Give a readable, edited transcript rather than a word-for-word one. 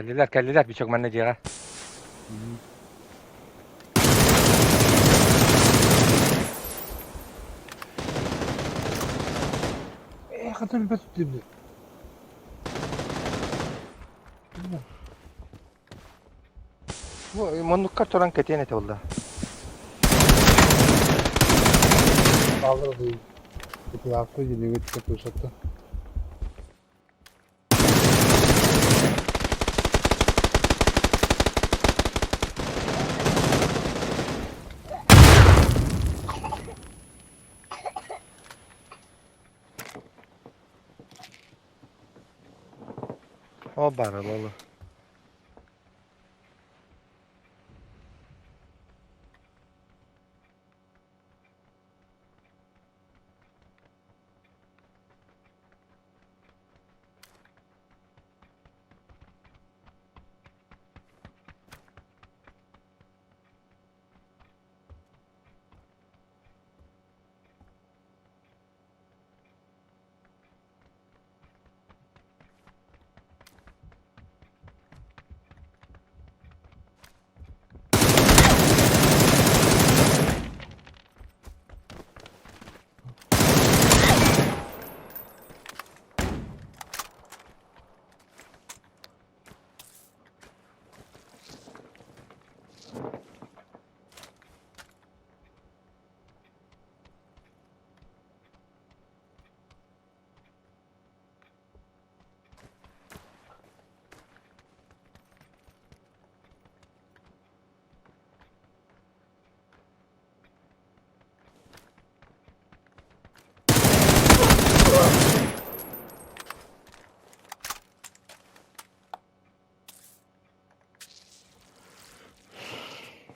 Кэллилэр, кэллилэр, бичок манна дьиэҕэ. Эх, это өлбөт диибин. Бу муннуккар туран кэтиэн этэ буолла. Хааллар дии. Ытыаахпы дьиҥҥэ түспэт Ол баара буолуо.